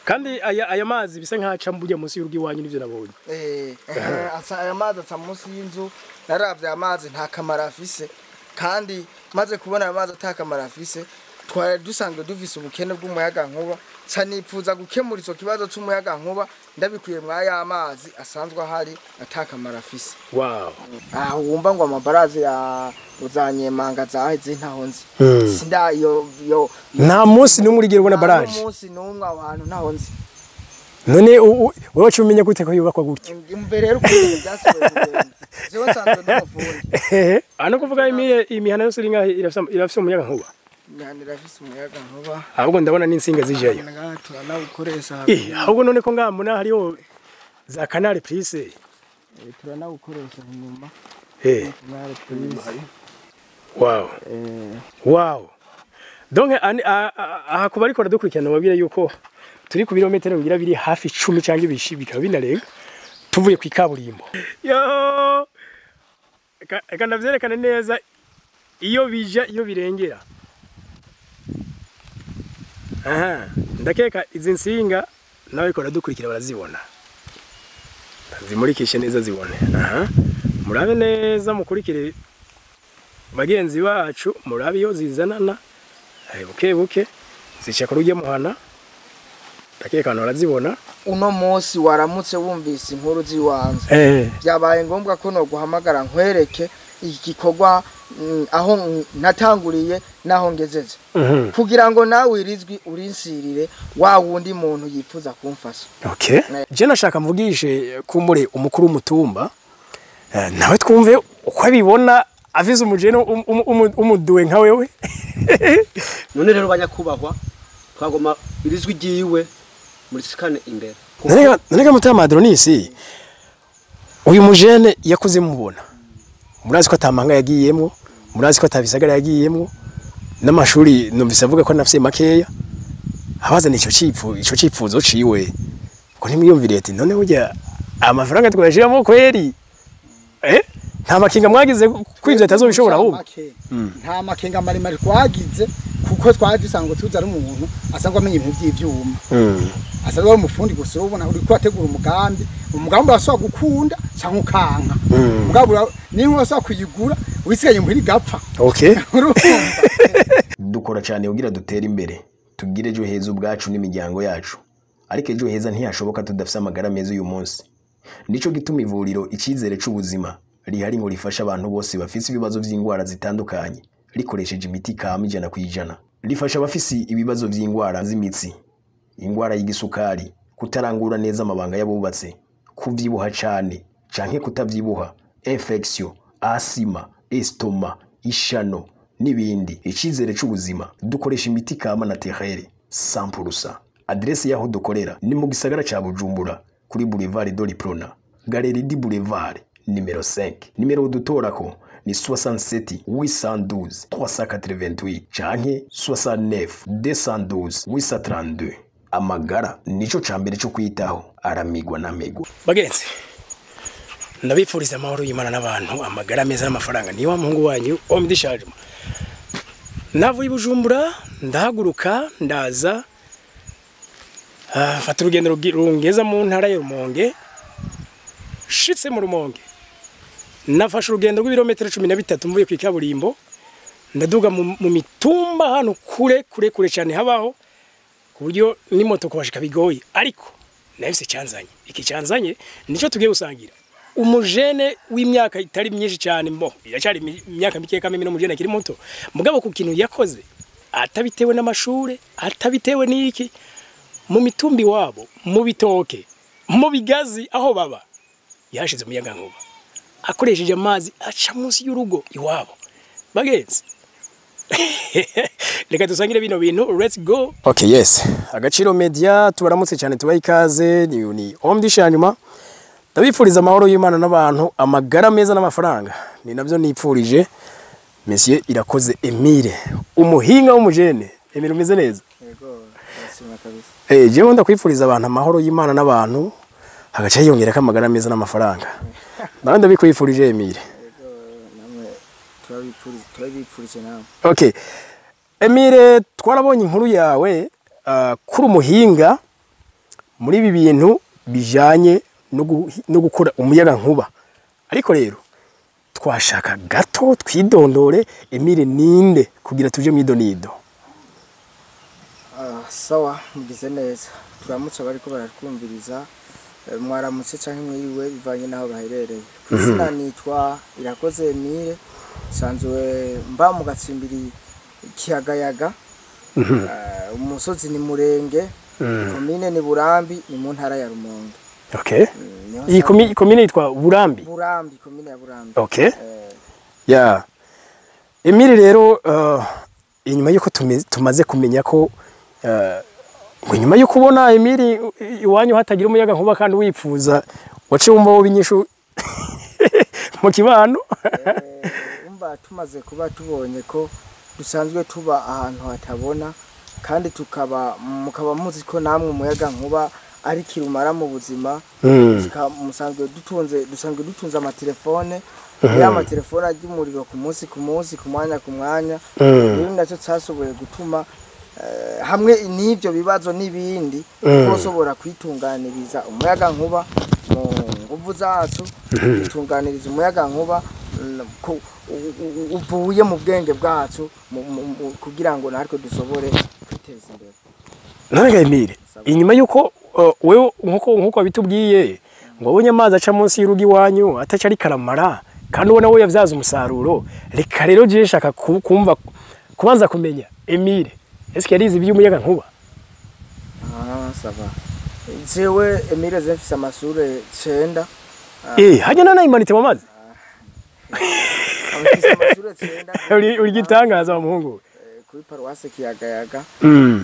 Kandi aya mazi bisa nkaca mbujya munsi y'urugo iwanyu, nivyo nabonye. Aya mazi aca munsi y'inzu. Naravye amazi nta kamaro afise, kandi maze kubona aya mazi ata kamaro afise, twari dusanzwe dufise ubukene bw'umuyaga nkuba, ca nipfuza gukemura ico kibazo c'umuyaga nkuba ndabikuye mw'aya mazi asanzwe ahari ata kamaro afise. Aho wumva ngo amabarazi ya uzanyemanga zaheze, ntaho nzi. Sinda iyo. Nta munsi n'umwe urigera ubona barrage? Nta munsi n'umwe, aho hantu ntaho nzi. None wewe waciye umenya gute ko yubakwa gutya? Imbere rero ukuntu byasubiye kugenda, jewe nsanzwe ndi umufundi. Ano kuvuga imire imihana yose iri ngaha irafise umuyaga nkuba? Imihana irafise umuyaga nkuba. Ahubwo ndabona n'insinga zijayo. Ngaha turanawukoresha. Ahubwo none ko ngaha mbona hariho za Canal Plus? Turanawukoresha inyuma. Canal Plus. Wow. Donc aha kuba ariko aradukurikirana, babwira yuko turi ku birometero bigira biri hafi 10 cyangwa ibishi bikaba binarenga tuvuye ku ikaburimbo. Yo! Eka ndavyerekane neza iyo bija, iyo birengera. Aha, ndakeka izi nsinga nawe ko aradukurikira barazibona. Zimurikishe neza zibone. Aha. Murabe neza, mukurikire bagenzi bacu, murabe iyo zizanana. Buke buke zica ku rujya muhana, ndakeka abantu barazibona. Uno munsi waramutse wumvise inkuru z'iwanze, byabaye ngombwa ko no guhamagara nkwereke iki gikorwa, aho natanguriye naho ngejeje, kugira ngo nawe irizwi urinsirire wa wundi muntu yifuza kumfasha. Okay. Je nashaka mvugishe kumbure umukuru w'umutumba, nawe twumve uko abibona avize umujene umuduwe nka wewe. None rero banyakubahwa, twagoma irizwi ryiwe murisikane imbere. None mutama Adronisi, uyu mujene yakuze mubona, murazi ko atamanga yagiyemwo, murazi ko atabisagara yagiyemwo, n'amashuri numvise avuga ko nafise makeya, abazana ico cipfuzo ciwe, ko ntimwiyumviriye ati none burya amafaranga twayashiramo kweri? Nta makinga mwagize ko ivyo atazobishobora ahubwo? Nta makenga maremare twagize, kuko twari dusanzwe tuzi ari umuntu asanzwe amenya ibintu by'ivyuma, asanzwe ari umufundi. Gusa ubona uri ko ategura umugambi, umugambi urashobora gukunda cyangwa ukanka. Umugambi niba urashobora kuyigura wisigaye muhira igapfa. Urumva? Dukora cyane kugira dutere imbere, tugire ejo heza ubwacu n'imiryango yacu, ariko ejo heza ntiyashoboka tudafise amagara meza uyu munsi. Nico gituma ivuriro Icyizere c'Ubuzima rihari ngo rifashe abantu bose bafise ibibazo vy'indwara zitandukanye, rikoresheje imiti kama 100%. Rifasha abafise ibibazo vy'indwara z'imitsi, indwara y'igisukari, kutarangura neza amabanga y'abubatse, kuvyibuha cane canke kutavyibuha, infection, asima, estomac, ishano n'ibindi. Icyizere c'Ubuzima dukoresha imiti kama naturelle 100%. Adresse y'aho dukorera ni mu gisagara ca Bujumbura, kuri Boulevard de l'Uprona, Galerie du Boulevard nimero 5. Nimero udutorako ni 67 812 388 canke 69 212 832. Amagara nico ca mbere co kwitaho, aramigwa n'amigwa. Bagenzi, ndabifuriza amahoro y'Imana n'abantu, amagara meza n'amafaranga. Ni wa muhungu wanyu Omdishajuma. Navuye i Bujumbura, ndahaguruka ndaza, mfata urugendo rungeza mu ntara ya Rumonge. Shitse mu Rumonge, nafashe urugendo rw'ibirometero 13 mvuye ku ikaburimbo, ndaduga mu mitumba hano kure kure kure cyane habaho, ku buryo n'imoto kuhashika bigoye, ariko nahise cyanzanye. Iki cyanzanye nico tugiye gusangira. Umujene w'imyaka itari myinshi cyane, mbo iracyari imyaka mike kamwe, n'umujene akiri muto, mugabo ku kintu yakoze atabitewe n'amashure, atabitewe n'iki, mu mitumbi wabo, mu bitoke, mu bigazi aho baba, yashize umuyaga nkuba akoresheje amazi aca munsi y'urugo iwabo. Bagenzi, reka dusangire bino bintu, let's go. Okay, yes. Agaciro Media tubaramutse cyane, tubaha ikaze, ni Omdishanyuma. Ndabifuriza amahoro y'Imana n'abantu, amagara meza n'amafaranga. Ni navyo nipfurije Monsieur Irakoze Emile, umuhinga w'umujene. Emile, umeze neza? Yego, ndashima kabisa. Jewe ndakwifuriza abantu amahoro y'Imana n'abantu, hagaca hiyongera ko amagara meza n'amafaranga. Nawe ndabikwifurije, Emile. Yego, namwe turabipfuriza, turabipfurije namwe. Okay. Emile, twarabonye inkuru yawe, kuri umuhinga. muri ibi bintu bijanye no gukora umuyaga nkuba. Ariko rero twashaka gato twidondore, Emile ninde kugira tuje mwidonido. Sawa, mugize neza. Turamutse abariko baratwumviriza, mwaramutse canke mwiriwe bivanye n'aho baherereye. Izina nitwa Irakoze Emile, nsanzwe mba mu gatsimbiri Kiyagayaga. Umusozi ni Murenge, komine ni Burambi, ni mu ntara ya Rumonge. Okay. Niho Iyi komine yitwa Burambi. Burambi, komine ya Burambi. Okay. Ya. Emile rero, inyuma yuko tumaze kumenya ko ngo inyuma yo kubona Emile iwanyu hatagira umuyaga nkuba kandi wipfuza, waciye wumva wo binyishu mu kibano. Umva, tumaze kuba tubonye ko dusanzwe tuba ahantu hatabona, kandi tukaba mukaba muzi ko namwe umuyaga nkuba ari kirumara mu buzima. Musanzwe dutunze, dusanzwe dutunze amatelefone, ya amatelefone arya umuriro ku munsi ku munsi, ku mwanya ku mwanya. Rero nacyo cyashoboye gutuma hamwe n'ibyo bibazo n'ibindi twoshobora kwitunganiriza umuyaga nkuba mu nguvu zacu, kwitunganiriza umuyaga nkuba uvuye mu bwenge bwacu kugira ngo natwe dushobore kwiteza imbere. None ga Emile, inyuma yuko wewe nkuko wabitubwiye ngo wabonye amazi aca munsi y'urugo iwanyu ataca ari karamara, kandi ubona we yavyaza umusaruro, reka rero je shaka kumva kubanza kumenya Emile eske yarize iby'umuyaga nkuba? Ah, ça va. Jewe Emile ze mfise amashure 9. Hajya na imanite mu mazi. Mfise amashure 9. Uri gitangaza wa muhungu. Kuri paruwase Kiyagayaga.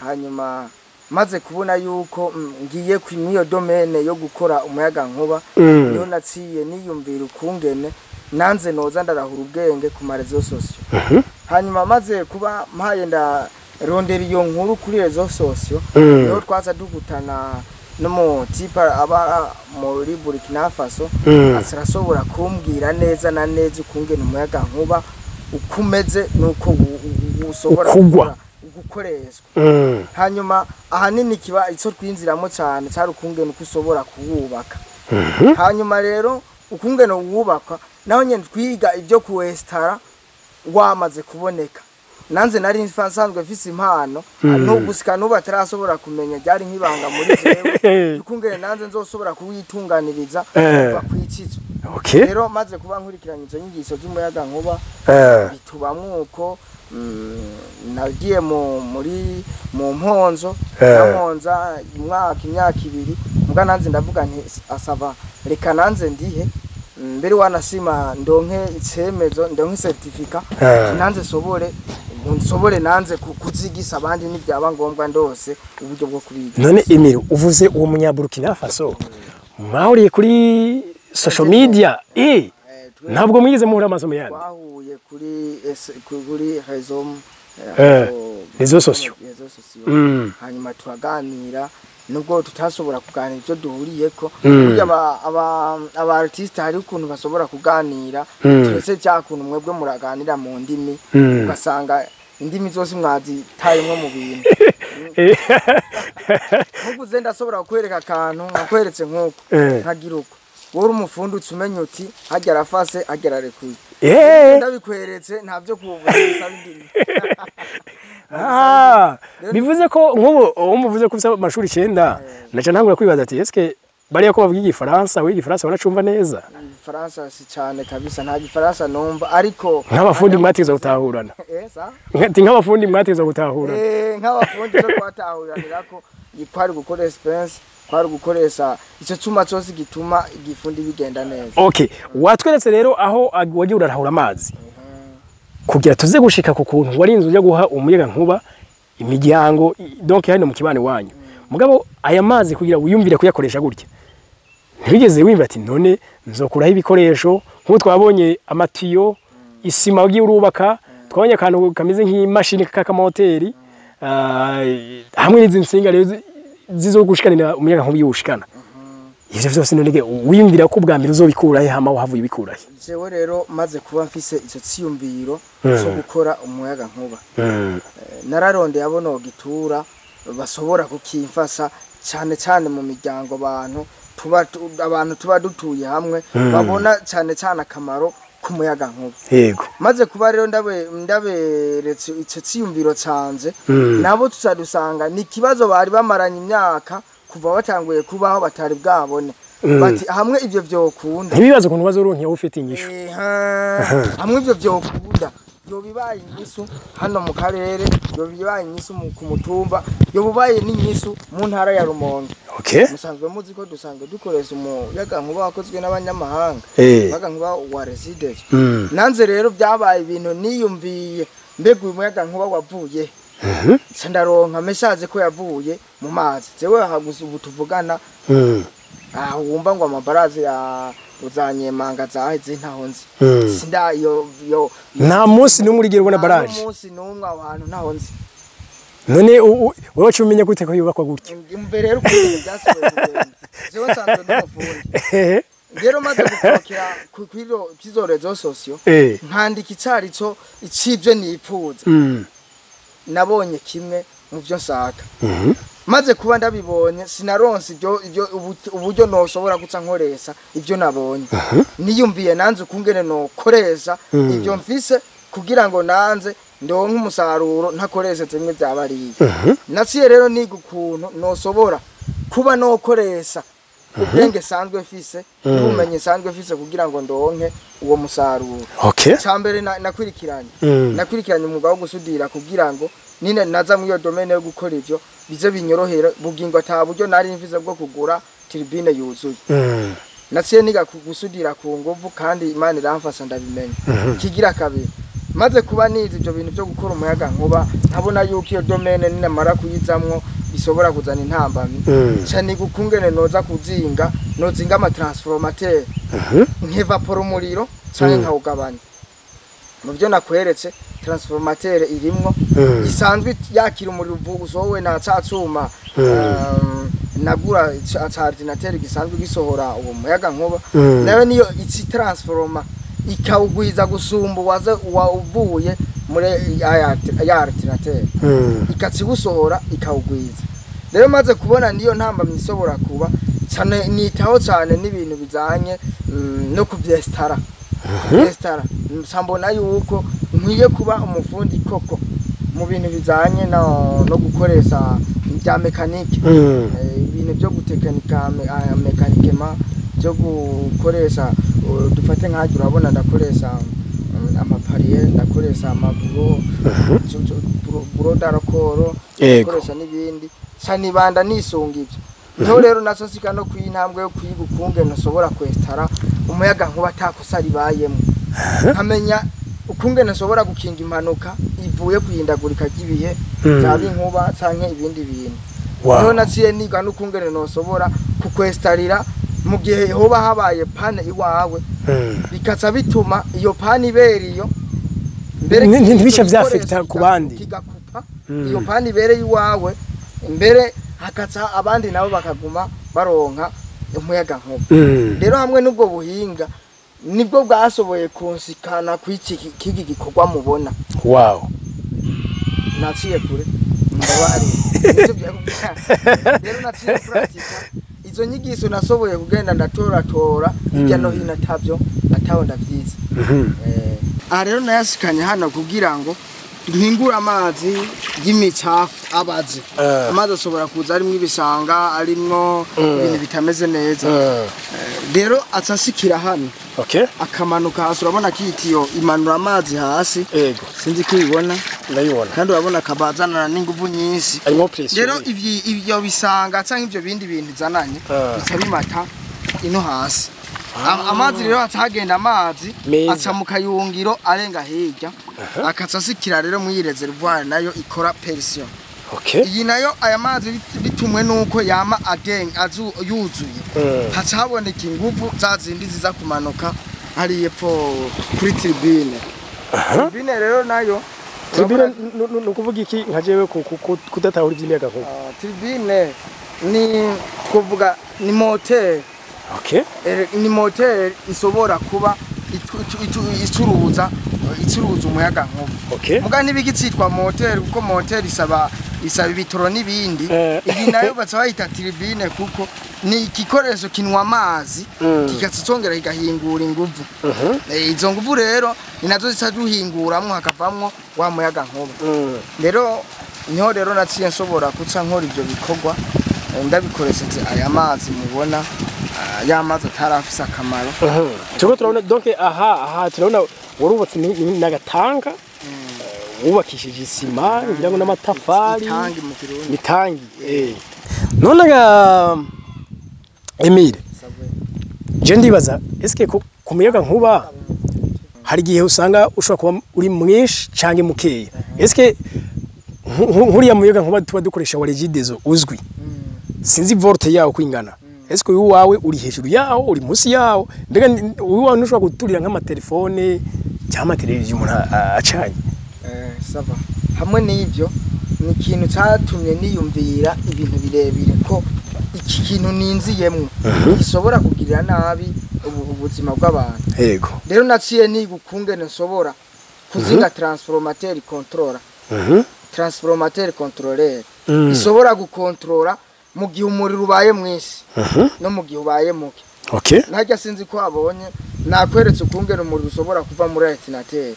Hanyuma maze kubona yuko ngiye kw'iyo domaine yo gukora umuyaga nkuba, niho naciye niyumvira ukungene nanze noza ndarahura ubwenge ku ma réseaux sociaux. Hanyuma maze kuba mpaye ndarondera iyo nkuru kuri réseaux sociaux, niho twaza dugutana n'umu type aba muri Burkina Faso, arashobora kumbwira neza na neza ukungene umuyaga nkuba uko umeze nuko ushobora Ukugwa. gukoreshwa. Hanyuma ahanini kiba ico twinziramo cyane cyari ukungene uko ushobora kuwubaka. Hanyuma rero ukungene uwubaka naho nyene twiga ibyo kuwestara wamaze kuboneka. Nanze nari nsanzwe mfise impano, no gusika nubu atarashobora kumenya, ryari nk'ibanga muri jewe, ukungene nanze nzoshobora kuwitunganiriza kuva kwicizo. Okay. Rero maze kuba nkurikiranye izo nyigisho z'umuyaga nkuba, bitubamwo uko nagiye mu muri mu mponzo, namponza umwaka, imyaka 2, muga nanze ndavuga nti asaba reka nanze ndihe mbere wanasima ndonke icemezo, ndonke certificat, nanze nsobore nanze kuzigisa abandi nibyaba ngombwa ndose uburyo bwo kubiga. None Emile, uvuze uwo munyaburukina Faso mwahuriye kuri social media, ntabwo mwigeze muhura amaso yandi? Twahuye kuri réseau Réseaux sociaux. Réseaux sociaux. Hanyuma turaganira, nubwo tutashobora kuganira ibyo duhuriyeko. Burya aba artiste hari ukuntu bashobora kuganira, turetse cya kuntu mwebwe muraganira mu ndimi, ugasanga indimi zose mwazitayemwo mu bintu. Nkuko ndashobora kukwereka akantu nkakweretse nk'uko nkagira uko, wowe uri umufundi uca umenya uti hajya arafase, hajya ararekuye. Ndabikweretse ntabyo kubusaba indimi. Ah, bivuze ko nk'ubu uwo muvuze ko ufite amashuri 9, naca ntangura kwibaza ati eske bariya ko bavuga igifaransa, wiga igifaransa baracumva neza? Igifaransa si cyane kabisa, nta gifaransa numva, ariko Nk'abafundi mwategeza gutahurana. Sa Ati nk'abafundi mwategeza gutahurana. Nk'abafundi cyo twatahuranira ko kwari gukoresha expense, kwari gukoresha icyo cyuma cyose gituma igifundi bigenda neza. Okay, watweretse rero aho wagiye urarahura amazi kugira tuze gushika ku kuntu wari inzu ujya guha umuyaga nkuba imiryango, donc hano mu kibano wanyu. Mugabo aya mazi kugira wiyumvire kuyakoresha gutya, ntibigeze wimva ati none nzokuraho ibikoresho nk'uko twabonye amatiyo, isima wagiye urubaka, twabonye akantu kameze nk'imashini k'akamoteri, hamwe n'izi nsinga rero zizogushikanira umuyaga nkuba iyo uwushikana. Ivyo vyose none wiyumvira ko ubwa mbere uzobikurahe, hama wahavuye ubikurahe? Jewe rero maze kuba mfise ico ciyumviro cyo gukora umuyaga nkuba, nararondeye abo nogitura bashobora kukimfasha cyane cyane mu miryango abantu abantu tuba dutuye hamwe babona cyane cyane akamaro k'umuyaga nkuba. Yego. Maze kuba rero ndaberetse icyo cyiyumviro canje, nabo tuzadusanga ni ikibazo bari bamaranye imyaka kuva batanguye kubaho batari bwabone. Bati hamwe ivyo vyokunda ntibibazo ukuntu bazoronka ufite inyishu. Hamwe ivyo vyokunda yobibaye inyisu hano mu karere, yobibaye inyisu ku mutumba, yobibaye n'inyisu mu ntara ya Rumonge. Okay. Musanzwe muzi ko dusanzwe dukoresha umuyaga nkuba wakozwe n'abanyamahanga, umuyaga nkuba wa residence. Nanze rero byabaye ibintu niyumviye, mbega uyu muyaga nkuba wavuye nca ndaronka message ko yavuye mu mazi. Jewe haguze ubu tuvugana aho wumva ngo amabaraze ya uzanyemanga zaheze ntaho nzi. Sinda yo nta munsi n'umwe urigera ubona baraje. Nta munsi n'umwe aho hantu ntaho nzi. None wowe wacu umenya gute ko yubakwa gutya? Imbere rero ukuntu byasubiye kugenda. Jewe nsanzwe n'umufundi. Rero maze gukorokera kw'izo rezo sosiyo nkandika icarico icivyo nipfuza. Nabonye kimwe mu byo nshaka. Maze kuba ndabibonye sinaronse ibyo uburyo noshobora guca nkoresha ibyo nabonye. Niyumviye nanze ukungene nokoresha ibyo mfise kugira ngo nanze ndonke umusaruro ntakoreshe zimwe byabariye. Naciye rero niga ukuntu nosobora kuba nokoresha ubwenge sanzwe mfise n'ubumenyi sanzwe mfise kugira ngo ndonke uwo musaruro. Okay. Cambere nakwirikiranye. Nakwirikiranye umwuga wo gusudira kugira ngo nine naza mu iyo domaine yo gukora ivyo bize binyorohera bugingo ata buryo nari mfise bwo kugura turbine yuzuye. Naciye niga gusudira ku nguvu kandi Imana iramfasha ndabimenya. Kigira kabiri maze kuba nize ibyo bintu byo gukora umuyaga nkuba nkabona yuko iyo domaine ninamara kuyizamwo isobora kuzana intambamyi. Ca niga ukungene noza kuzinga nozinga ama transformateur nkevapora umuriro canke nkawugabanya. Mu byo nakweretse transformateur irimwo isanzwe yakira umuriro usohowe na ca cuma nagura ca ordinateur gisanzwe gisohora uwo muyaga nkuba, nayo niyo ici transforma ikawugwiza gusumba waza uvuye muri ya ordinateur ikaciwusohora ikawugwiza. Rero maze kubona niyo ntambamyi isobora kuba cyane nitaho cyane n'ibintu bizanye no kuvyestara. Kuvyestara mbona yuko nkwiye kuba umufundi koko mu bintu bizanye no gukoresha bya mekanike, ibintu byo gutekinika mekanikema byo gukoresha. Dufate nkaje urabona ndakoresha amapariye, ndakoresha amaburo brodarokoro, ndakoresha n'ibindi sanibanda nisunga ivyo. Niho rero naso sika no kwintambwe yo kwiga ukunge nashobora kwestara umuyaga nkuba atakosa ribayemo, nkamenya ukunge nashobora gukinga impanuka ivuye kuhindagurika ry'ibihe cyaba inkuba canke ibindi bintu. Niho naciye niga n'ukungene nosobora kukwestarira mu gihe hoba habaye pane iwawe, bikaca bituma iyo pane ibera iyo mbere ntibice vyafekta ku bandi, kigakupa iyo pane ibere iwawe mbere hakaca abandi nabo bakaguma baronka umuyaga nkuba. Rero hamwe n'ubwo buhinga nibwo bwasoboye kunsikana kw'iki kiki gikorwa mubona. Wow. Naciye kure ndabari. Rero naciye pratika izo nyigisho nasoboye kugenda ndatoratora hirya no hino atavyo ataho ndavyize. Aha rero nayasikanye hano kugira ngo mpingure amazi y'imicafu abaze. Amazi ashobora kuza arimwo ibishanga, arimwo ibintu bitameze neza. Rero acasikira hano. Okay. Akamanuka hasi, urabona kitiyo imanura amazi hasi. Yego. Sinzi ko ubibona. Ndayibona. Kandi urabona kabazanana n'inguvu nyinshi. Arimo pressure. Rero ivyo bisanga canke ivyo bindi bintu zananye bica bimata ino hasi. Amazi rero atagenda amazi aca mu kayungiro arenga hirya akaca asikira rero mu reservoir nayo ikora pression. Okay. Iyi nayo aya mazi bitumwe nuko yama yuzuye haca haboneka inguvu za zindi ziza kumanuka hariya epfo kuri tribune. Tribune rero nayo tribune nukuvuga iki nka jewe kudatahura ivy'imiyaga nkuba? Tribune ni kuvuga ni moteur. Okay. Ni moteur isobora kuba icuruza umuyaga nkuba. Okay. Muga nibigitsitwa moteur kuko moteur isaba Isaba ibitoro n'ibindi. Iyi nayo baca bayita turbine kuko ni igikoresho kinwa amazi kigaca kigahingura inguvu. Izo nguvu rero ni nazo zica duhinguramwo hakavamwo wa muyaga nkuba. Rero niho rero naciye nshobora guca nkora ivyo bikorwa, ndabikoresheje aya mazi mubona, ya mazi atarafise akamaro. Turiko turabona donc aha turabona warubatse n'agatanga wubakishije isima ngira ngo n'amatafari. Itangi mu Kirundi. Itangi. None ga Emile, je ndibaza eske ku muyaga nkuba hari igihe usanga ushobora kuba uri mwinshi canke mukeya? Eske nkuriya muyaga nkuba tuba dukoresha wa Regideso uzwi, sinzi volt yawo kwingana, eske uyu wawe uri hejuru yawo, uri munsi yawo? Mbega uyu wawe ntushobora guturira nk'amatelefone cyangwa amateleviziyo umuntu acanye? Ça va. Hamwe n'ivyo ni ikintu catumye niyumvira ibintu birebire ko iki kintu ninziyemwo gishobora kugirira nabi ubuzima bw'abantu. Rero naciye niga ukungene nshobora kuzinga transformateur controller. Transformateur contrôleur ishobora gukontorora mu gihe umuriro ubaye mwinshi no mu gihe ubaye muke. Ntajya sinzi ko abonye nakweretse ukungene umuriro ushobora kuva muri alternateur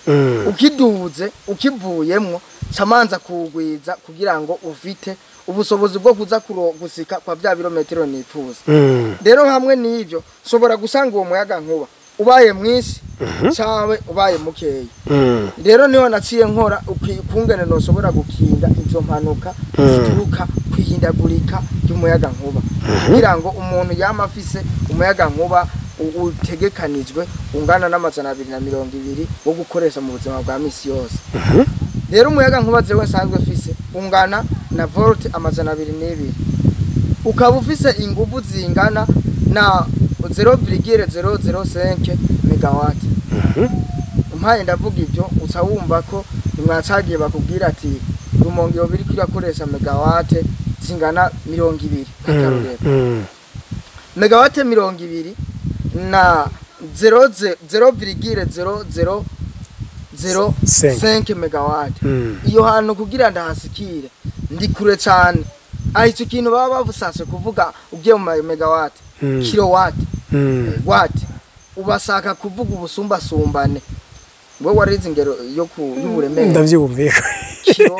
ukiduze ukivuyemwo, camanza kuwugwiza kugira ngo ufite ubushobozi bwo kuza gusika kwa vya birometero nifuza. Rero hamwe n'ivyo nshobora gusanga uwo muyaga nkuba ubaye mwinshi cawe ubaye mukeya. Rero niho naciye nkora ukungene noshobora gukinga izo mpanuka zituruka kwihindagurika ry'umuyaga nkuba, kugira ngo umuntu yama afise umuyaga nkuba utegekanijwe ungana n'220 wo gukoresha mu buzima bwa misi yose. Rero umuyaga nkuba jewe nsanzwe mfise ungana na volt 202, ukaba ufise inguvu zingana na 0,005 megawatt. Umpaye ndavuga ibyo uca wumva ko nimwacagiye bakubwira ati Rumonge yoba iriko irakoresha megawatt zingana 20, nk'akarorero. Megawatt 20 na 0,00005 megawatt, iyo hantu kugira ndahasikire ndi kure cane. Aho ico kintu baba bavusase kuvuga ugiye mu megawatt, kilowatt, watt, ubashaka kuvuga ubusumbasumbane. Wewe warize ingero yo ku y'uburemere. Ndavyumva. Kilo.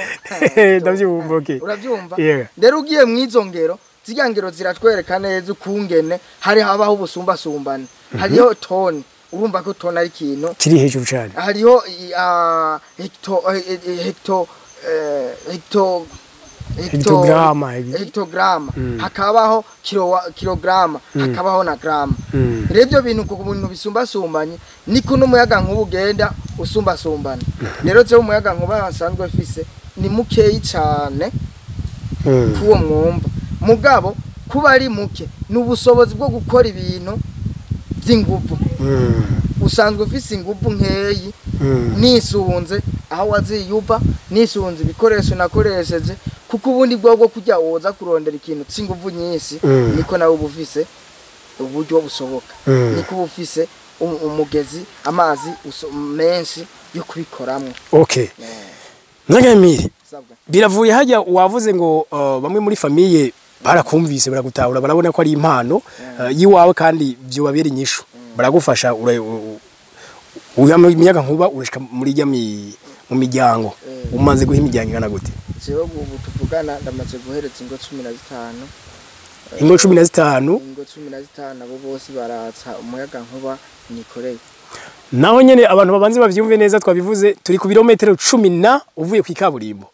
Ndavyumva, okay. Uravyumva? Yeah. Rero ugiye mw'izo ngero, zirya ngero ziratwereka neza ukungene hari habaho ubusumbasumbane. Hariho toni, urumva ko toni ari ikintu kiri hejuru cane. Hariho hecto hecto hecto Hectograma. Hectograma, hakabaho kilograma, hakabaho na grama. Rero ibyo bintu ku bintu bisumbasumbanye niko n'umuyaga nkuba ugenda usumbasumbana. Rero jewe umuyaga nkuba nsanzwe mfise ni mukeyi cane kuwo mwumva, mugabo kuba ari muke ni ubushobozi bwo gukora ibintu by'inguvu. Usanzwe ufise inguvu nkeyi nisunze aho waziyuva, nisunze ibikoresho nakoresheje, kuko ubundi bwo kujya woza kurondera ikintu c'inguvu nyinshi, niko nawe uba ufise uburyo bushoboka, niko uba ufise umugezi amazi menshi yo kubikoramwo. Okay. Ntagamire. Sabwa. Biravuye hajya wavuze ngo bamwe muri famille barakumvise, baragutahura, barabona ko ari impano yiwawe kandi byobabera inyishu, baragufasha imiyaga nkuba urashika muri rya mu miryango. Umaze guha imiryango ingana gute? Jewe ubu tuvugana ndamaze guhereza ingo 15. Ingo 15? Ingo 15, abo bose baratsa umuyaga nkuba nikoreye. Naho nyene abantu babanze bavyumve neza, twabivuze turi ku birometero 10 na uvuye ku ikaburimbo.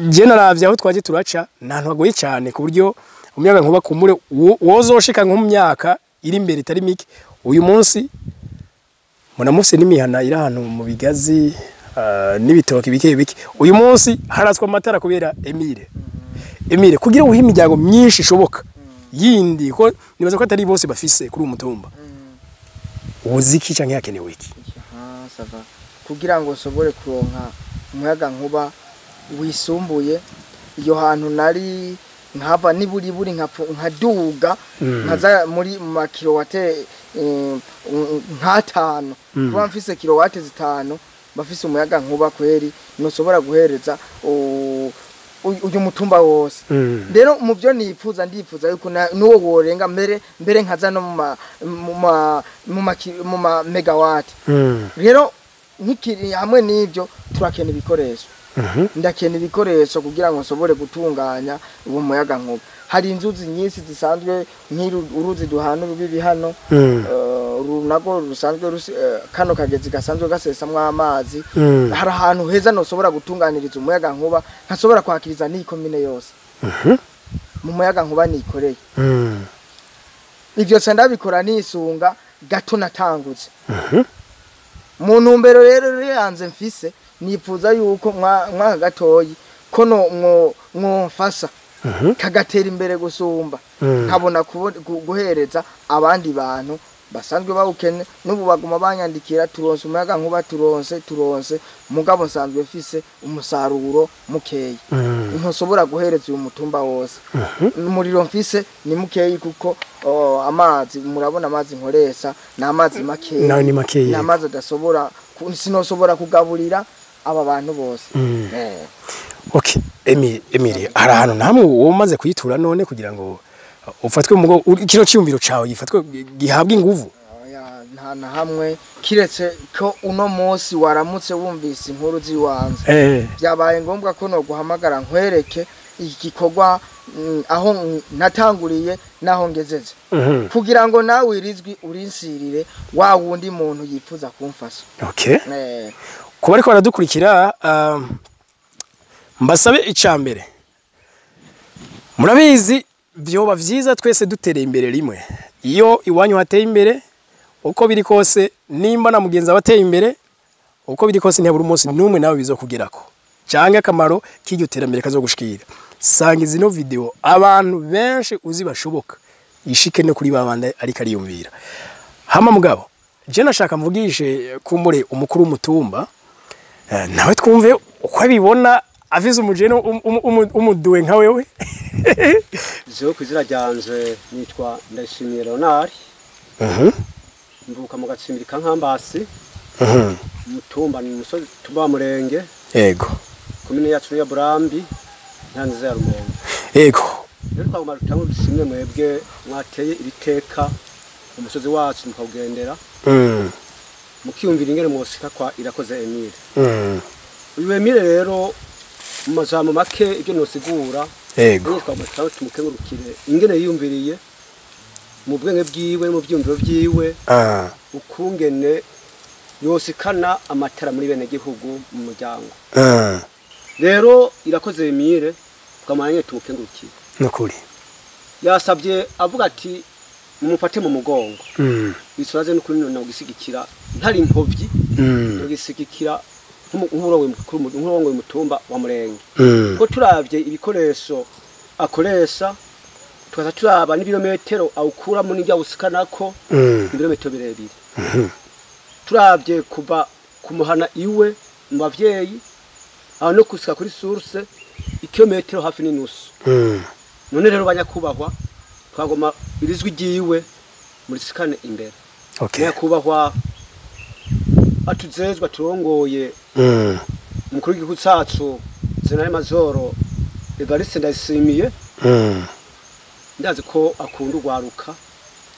Je naravye aho twaje turaca, nta hantu hagoye cyane ku buryo umuyaga nkuba kumure wozoshika nko mu myaka iri imbere itari mike. Uyu munsi munamufise n'imihana iri ahantu mu bigazi, n'ibitoki bike bike. Uyu munsi haratswa amatara kubera Emile. Emile, kugira uhe imiryango myinshi ishoboka yindi, ko nibaza ko atari bose bafise kuri uwo mutumba, uziki canke hakenewe iki? Aha, ça va. Kugira ngo nshobore kuronka umuyaga nkuba wisumbuye iyo hantu nari nkava niburiburi nkaduga nkaza muri mu makilowate nk'atanu, kuba mfise kilowate 5 bafise umuyaga nkuba kweri ntushobora guhereza uyu mutumba wose. Rero mu byo nifuza, ndifuza yuko n'uwo worenga mbere nkaza no mu ma megawatt. Rero nkikiri hamwe n'ibyo, turakena ibikoresho. Ndakena ibikoresho kugira ngo nsobore gutunganya uwo muyaga nkuba. Hari inzuzi nyinshi zisanzwe uruzi duhana urubibi hano, uru nago rusanzwe kano kagezi gasanzwe gasesamwo amazi. Hari ahantu heza nosobora gutunganiriza umuyaga nkuba, nkasobora kwakiriza n'iyi komine yose mu muyaga nkuba nikoreye. Ivyo se ndabikora nisunga gato natangutse. Mu ntumbero rero yanze mfise, nifuza yuko mwaka gatoyi ko no mwomfasha kagatera imbere gusumba, nkabona guhereza abandi bantu basanzwe bawukene. N'ubu baguma banyandikira: "Turonse umuyaga nkuba, turonse." Mugabo nsanzwe mfise umusaruro mukeyi, ntosobora guhereza uyu mutumba wose. Umuriro mfise ni mukeyi kuko amazi, murabona amazi nkoresha ni amazi makeyi. Nayo ni makeyi. Ni amazi adasobora sinosobora kugaburira aba bantu bose. Okay, Emily, hari ahantu namwe wowe umaze kuyitura none kugira ngo ufatwe mu kino cyumviro cawe gifatwe, gihabwe inguvu? Oya, nta na hamwe, kiretse ko uno munsi waramutse wumvise inkuru z'iwanze. Byabaye ngombwa ko noguhamagara nkwereke iki gikorwa, aho natanguriye n'aho ngejeje, kugira ngo nawe irizwi urinsirire wa wundi muntu yifuza kumfasha. Kuba ariko baradukurikira, mbasabe icambere. Murabizi, vyoba vyiza twese dutereye imbere rimwe. Iyo iwanyu hateye imbere, uko biri kose, nimba na mugenzi abateye imbere, uko biri kose ntiyabura umunsi n'umwe nawe bizokugerako, canke akamaro k'iryo terambere kazogushikira. Sanga zino video abantu benshi uzi bashoboka, ishike no kuri babandi ariko ariyumvira. Hama mugabo je nashaka mvugishe kumbure umukuru w'umutumba, nawe twumve uko abibona, afise umujene umuduwe nka wewe. Jewe ku izina ryanje nitwa Ndayishimiye Leonard. Mvuka mu gacimbiri ka Nkambasi. Umutumba ni umusozi tumba wa Murenge. Komine yacu ya Burambi, intara nziza ya Rumonge. Rero twagomba dutange dushimwe mwebwe mwateye iri teka umusozi wacu mukawugendera, mukiyumvira ingene mwosika kwa Irakoze Emile. Uyu Emile rero, mu majambo make ibyo nosigura, twagomba dutange tumukengurukire ingene yiyumviriye mu bwenge bwiwe, mu vyiyumviro vyiwe, ukungene yosikana amatara muri bene gihugu mu muryango. Rero Irakoze Emile twamara nyene tumukengurukire. Nukuri. Yasabye avuga ati: "Mumufate mu mugongo." Isuraze n'ukuri nogisigikira ntari impovyi, nogisigikira nk'urongoye umutumba wa Murenge, ko turavye ibikoresho akoresha, tukaza turaba n'ibirometero awukuramo n'ibyo awusikanako, ibirometero birebire. Turavye kuva kumuhana iwe mu bavyeyi aho no kusika kuri source, ikilometero hafi n'inusu. None rero banyakubahwa, twagoma irizwi ryiwe murisikane imbere. Nyakubahwa atuzezwa turongoye, umukuru w'igihugu cacu General Majoro Evariste Ndayishimiye, ndazi ko akunda urwaruka,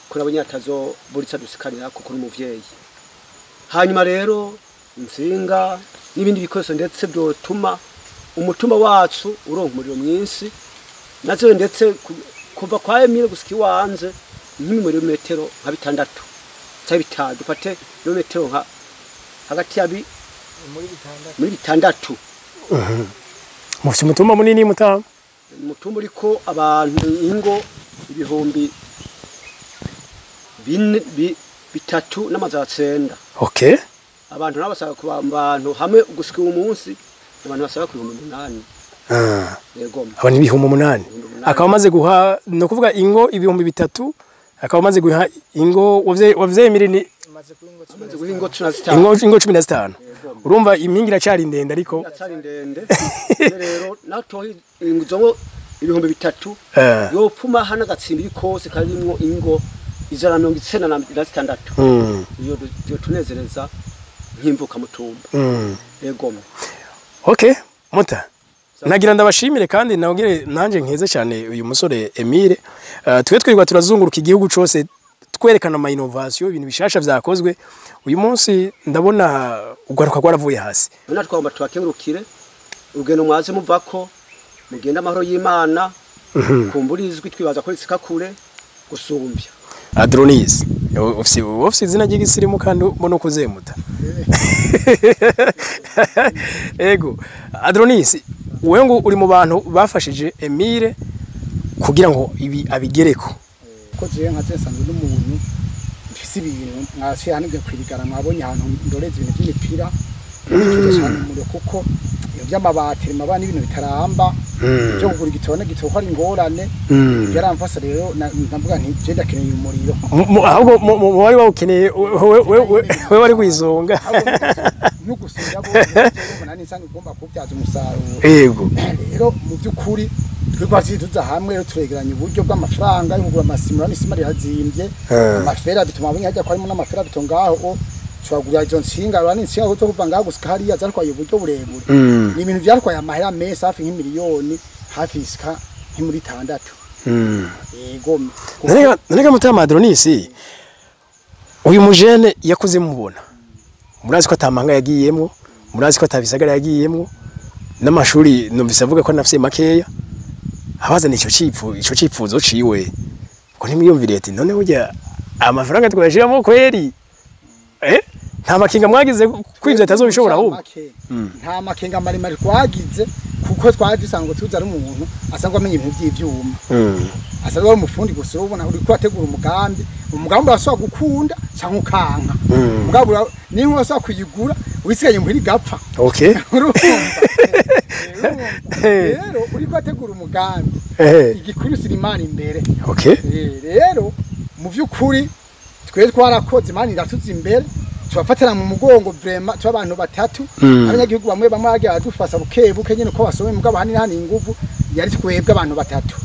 ko nabo nyine atazoburitsa dusikanira kuko ni umuvyeyi. Hanyuma rero insinga n'ibindi bikoresho ndetse byotuma umutumba wacu uronka umuriro mwinshi, nazo ndetse kuva kwa Emile gusika iwanje nk'imirometero nka 6 cyangwa 5, dufate ibirometero nka hagati ya muri 6. Mufite umutumba munini, mutama? Umutumba uriko abantu, ingo 4,900. Abantu nabo basaba kuba abantu hamwe gushika uyu munsi abantu basaba ku 8,000. Yego. Abantu 8,000. 8,000. Akaba amaze guha, no kuvuga ingo 3,000, akaba amaze guha ingo wavye Emile ni Maze kuba ingo Amaze guha ingo 15. Ingo 15. Urumva impinga iracari ndende, ariko Iracari ndende. Rero natohi ingo ngo 3,000 yopfuma hano agatsimbiri kose karimwo ingo 196. Iyo yo tunezereza nk'imvuka mutumba. Yego. Okay, muta. Nagira ndabashimire kandi nongere nanje nkeze cyane uyu musore Emile. Twe twirirwa turazunguruka igihugu cose twerekana ama innovation, ibintu bishasha vyakozwe. Uyu munsi ndabona ugaruka gwaravuye hasi. None twagomba tubakengurukire urugendo mwaze muvako, mugenda amahoro y'Imana, kumbura izwi twibaza ko risika kure gusumbya. Adronis, ufise izina ry'igisirimu kandi mbona kuzemuta. Ego, Adronis, wewe ngo uri mu bantu bafashije Emile kugira ngo ibi abigereko. Ko jewe nka nsanzwe n'umuntu mfise ibintu mwashiye hano kwirigara, mwabonye ahantu ndoreza ibintu by'imipira cyane umuriro, kuko iyo by'amabati mabana n'ibintu bitaramba byo kugura igitone gitoko ari ingorane. Yaramfasha rero ndavuga nti je ndakeneye umuriro. Ahubwo mu wari wawukeneye wewe wari kwizonga n'ugusubira bose nani nsanzwe ugomba kubyaza umusaruro. Yego rero mu by'ukuri twari tuza hamwe rero turegeranya uburyo bw'amafaranga yo kugura amasimura n'isima rirazimbye, amafera bituma abonye hajya ko harimo n'amafera bito ngaho twagura izo nsinga rwa n'insinga zo kuva ngaho gushika hariya zarwaye uburyo burebure. Ni ibintu byarwaye amahera menshi hafi nk'imiliyoni hafi isika nk'imuri 6. Yego Narega mutama Adronis, uyu mujene yakuze mubona, murazi ko atamanga yagiyemwo, murazi ko atabisagara yagiyemwo, n'amashuri numvise avuga ko nafise makeya. Abazana ico cipfuzo ciwe ko ntimwiyumviriye ati none burya amafaranga twashiramo kweri nta makinga mwagize kwivyo atazobishobora ahubwo? Nta makinga maremare twagize kuko twari dusanzwe tuzi ari umuntu asanzwe amenya ibintu by'ivyuma, asanzwe ari umufundi gusa. Urabona uri kwategura umugambi, umugambi urashobora gukunda cyangwa ukanka, umugambi niba urashobora kuyigura wisigaye muhira igapfa. Okay, urumva rero uri kwategura umugambi igikuru siri Imana imbere. Okay, rero mu by'ukuri twe twarakoze, Imana iratuza imbere, tubafatira mu mugongo vraiment, tuba abantu batatu abanyagihugu bamwe bamwe bagiye badufasha buke buke nyene uko basomye, mugabo hanini hani inguvu yari twebwe abantu batatu.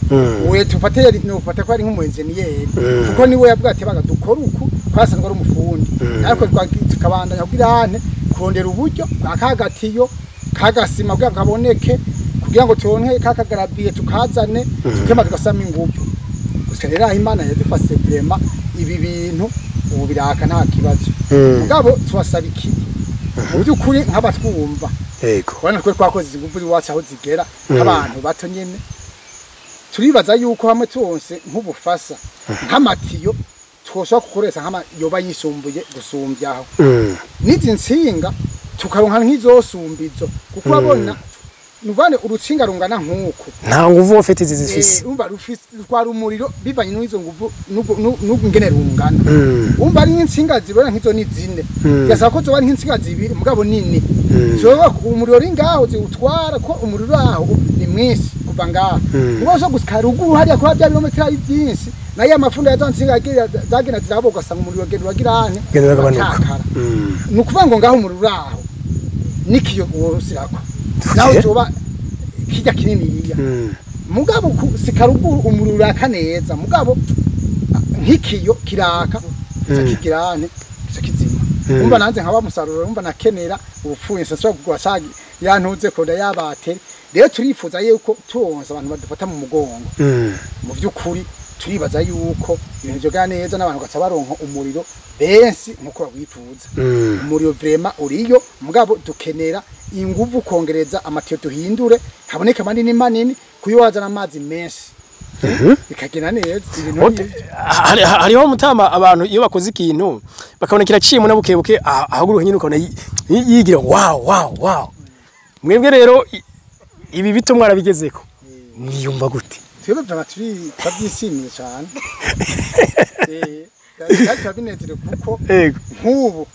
Uwe tufate no ufate ko ari nk'umu engineer, kuko niwe yavuga ati baga dukora uku, kwasanzwe ari umufundi, ariko tukabandanya kugira hane kurondera uburyo bwa kagatiyo kagasima kugira kaboneke, kugira ngo turonke kakagarabiye tukazane tukema tugasama inguvu. Gusa rero Imana yadufashe vraiment ibi bintu ubu biraka nta kibazo. Mugabo tubasaba iki mu by'ukuri nk'abatwumva? Yego, kubona twe twakoze inguvu iwacu aho zigera nk'abantu bato nyene, turibaza yuko hamwe turonse nk'ubufasha nk'amatiyo twoshobora gukoresha nk'ama yoba yisumbuye gusumbyaho n'izi nsinga tukaronka nk'izosumbizo, kuko urabona nuvane urutsinga rungana nk'uko nta nguvu ufite izi zifise. Umva rutwara umuriro bivanye n'izo nguvu n'ingene rungana. Umva ari nk'insinga zibona nk'izo ni zine, yasaba ko zoba nk'insinga zibiri mugabo nini zoba umuriro uri ngaho ziwutwara, ko umuriro aho ni mwinshi kuva ngaho mugabo so gushika ruguru hariya kuba bya birometero ari byinshi, nayo amafunda ya za nsinga zagenda zirabo ugasanga umuriro ugenda uragira Ugenda uragabanuka. Ni ukuvuga ngo ngaho umuriro uri aho n'ikiyo worosirako naho zoba kijya kininiya. Mugabo sikaruguru umuriro uraka neza, mugabo nk'ikiyo kiraka kigirane kizima. Umva nanze nkaba musaruro, umva nakenera ubupfuye nsaswa kugura sagi yantuze konda yabateri. Rero turifuza yuko turonse abantu badufata mu mugongo. Mu by'ukuri turibaza yuko ibintu byoga neza n'abantu gaca baronka umuriro benshi nkuko babwifuza. Umuriro vraiment uriyo, mugabo dukenera inguvu kongereza amatiyo duhindure haboneka manini manini kuyo wazana amazi menshi bikagenda neza ibintu. Hariho mutama abantu iyo bakoze ikintu bakabona kiraciyemo na bukebuke ahaguruka nyine ukabona yigira wow wow wow. Mwebwe rero ibi bito mwarabigezeko mwiyumva gute? Twebwe vraiment turabyishimiye cyane. Turabinezerewe kuko nk'ubu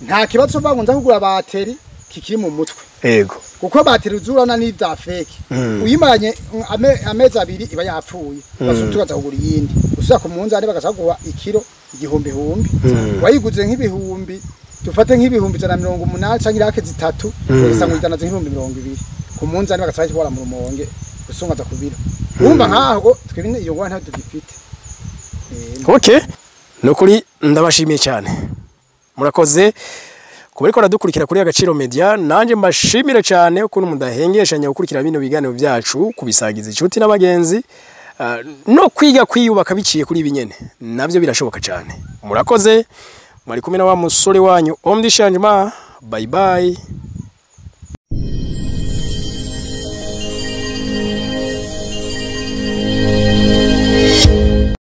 nta kibazo bagunza kugura bateri kikiri mu mutwe. Yego, kuko bateri uzurana n'ibya fake uyimaranye amezi abiri iba yapfuye, basutukaza kugura iyindi usubira ku munzani bagaca guha ikiro 1000 wayiguze nk'ibihumbi dufate nk'ibihumbi 180 canke irake zitatu ugasanga uyidanaze nk'ibihumbi 20 ku munzani bagaca bayitwara mu Rumonge usungaza kubira. Urumva nkaho twebwe iyo ngwa nta tugifite. Okay, nukuri ndabashimiye cyane, murakoze. Kuba ariko aradukurikira kuri Agaciro Media, nanje mbashimire cyane ukuntu mudahengeshanya gukurikira bino biganiro byacu, kubisagiza inshuti n'abagenzi, no kwiga kwiyubaka biciye kuri ibi nyene navyo birashoboka cyane. Murakoze, mwari kumwe na wa musore wanyu Omdi Shanjuma. Bye bye.